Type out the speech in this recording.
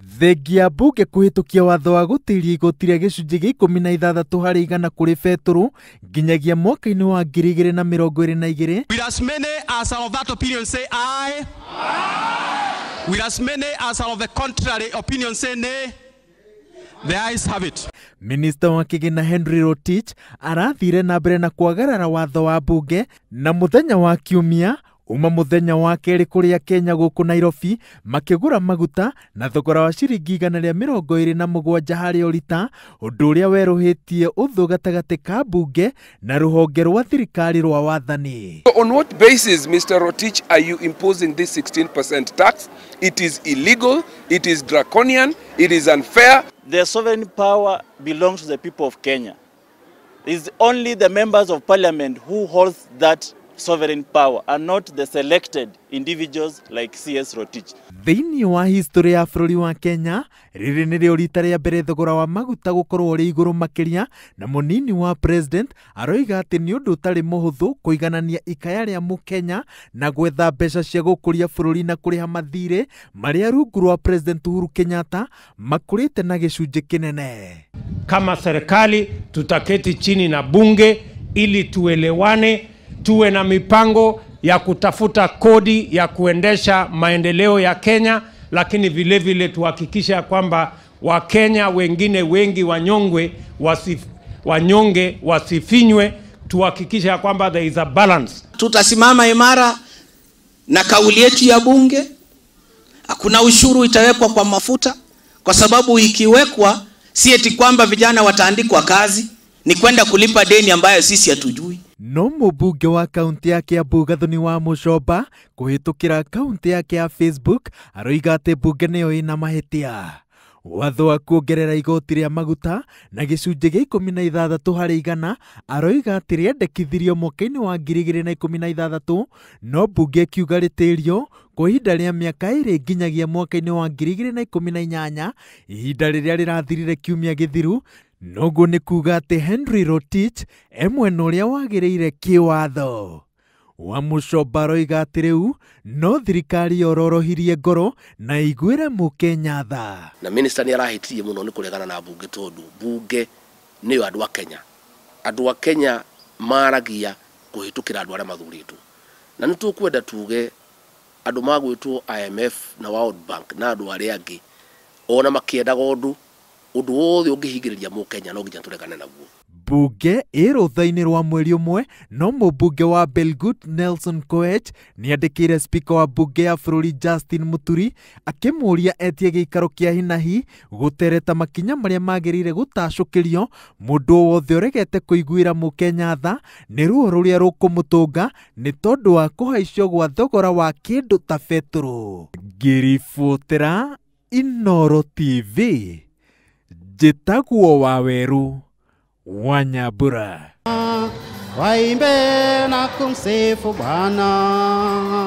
Thengia mbunge kũhĩtũkia watho wa gũtĩria igoti rĩa gĩcunjĩ gĩa 16 harĩ igana kũrĩ betũrũ nginyagia mwaka-inĩ wa 2022. With as many as are of that opinion say aye. Aye. With as many as are of the contrary opinion say nay. The ayes have it. Minista wa kĩgĩna Henry Rotich arathire na mbere na kwagarara watho wa mbunge na mũthenya wa kiumia uma muthenya wa kerĩ kũrĩa Kenya gũkũ Nairobi makĩgũra maguta na thogora wa ciringi 127 harĩ o rita, ũndũ ũrĩa werũhĩtie ũthũ gatagatĩ ka mbunge na rũhonge rwa thirikari rwa wathani. So on what basis, Mr. Rotich, are you imposing this 16% tax? It is illegal, it is draconian, it is unfair. The sovereign power belongs to the people of Kenya. It's only the members of parliament who holds that sovereign power and not the selected individuals like CS Rotich. Thĩinĩ wa history ya bũrũri wa Kenya, rĩrĩ nĩrĩo rita rĩa mbere thogora wa maguta gũkorwo ũrĩ igũrũ makĩria, na mũnini wa president aroiga atĩ nĩ ũndũ ũtarĩ mũhũthũ kũiganania ikaya rĩa mũkenya na gwetha mbeca cia gũkũria bũrũri na kũrĩha mathirĩ marĩa rungu rwa President Uhuru Kenyatta makũrĩte na gĩcunjĩ kĩnene. Kama serikali tutaketi chini na bunge ili tuelewane, tuwe na mipango ya kutafuta kodi ya kuendesha maendeleo ya Kenya, lakini vile vile tuhakikisha kwamba Wakenya wengine wengi wanyonge wasifinywe, tuhakikisha kwamba there is a balance. Tutasimama imara na kauli yetu ya bunge. Hakuna ushuru itawekwa kwa mafuta, kwa sababu ikiwekwa si eti kwamba vijana wataandikwa kazi, ni kwenda kulipa deni ambayo sisi hatujui. No mũmbunge wa kaunti ya Kiambu Gathoni wa Mũcomba kũhĩtũkĩra kaunti yake ya Facebook aroiga atĩ mbunge nĩyo ĩna mahĩtia. Watho wa kuongerera igoti rĩa maguta na gĩcunjĩ gĩa 16 harĩ igana aroiga atĩ rĩendekithirio mwaka-inĩ wa 2016, no mbunge ĩkiuga rĩtĩrio kwa ihinda rĩa mĩaka 2 nginyagia mwaka-inĩ wa 2018, ihinda rĩrĩa rĩrathirire kiumia gĩthiru. Noguo nĩ kuga atĩ Henry Rotich e mwena ũrĩa wagĩrĩire kĩwatho. Wa Mũcomba aroiga atĩ rĩu no thirikari yororohirie ngoro na iguĩre mũkenya tha. Na minister nĩ arahĩtirie mũno nĩ kũregana na mbunge, tondũ mbunge nĩyo andũ a Kenya. Andũ a Kenya maragia kũhĩtũkĩra andũ arĩa mathurĩtwo. Na nĩ tũkwenda tuge andũ magwĩtwo IMF na World Bank na andũ arĩa angĩ ona makĩendaga ũndũ wothe ũngĩhingĩrĩria mũkenya no nginya tũregane naguo. Mbunge ĩ rũtha-inĩ rwa mweri ũmwe, no mũmbunge wa Belgut Nelson Koech nĩandĩkĩire spika wa mbunge ya bũrũri Justin Muturi akĩmũũria etie gĩikaro kĩa hinahi gũtereta makinya marĩa magĩrĩire gũtacũkĩrio mũndũ wothe ũregete kũiguĩra mũkenya tha nĩ ruo rũrĩa rũkũmũtũnga nĩ tondũ wa kũhaicio gwa thogora wa kĩndũ ta betũrũ. Ngĩribotera Inooro TV, njĩtagwo Waweru wa Nyambura. Waimbe na kumsifu Bwana.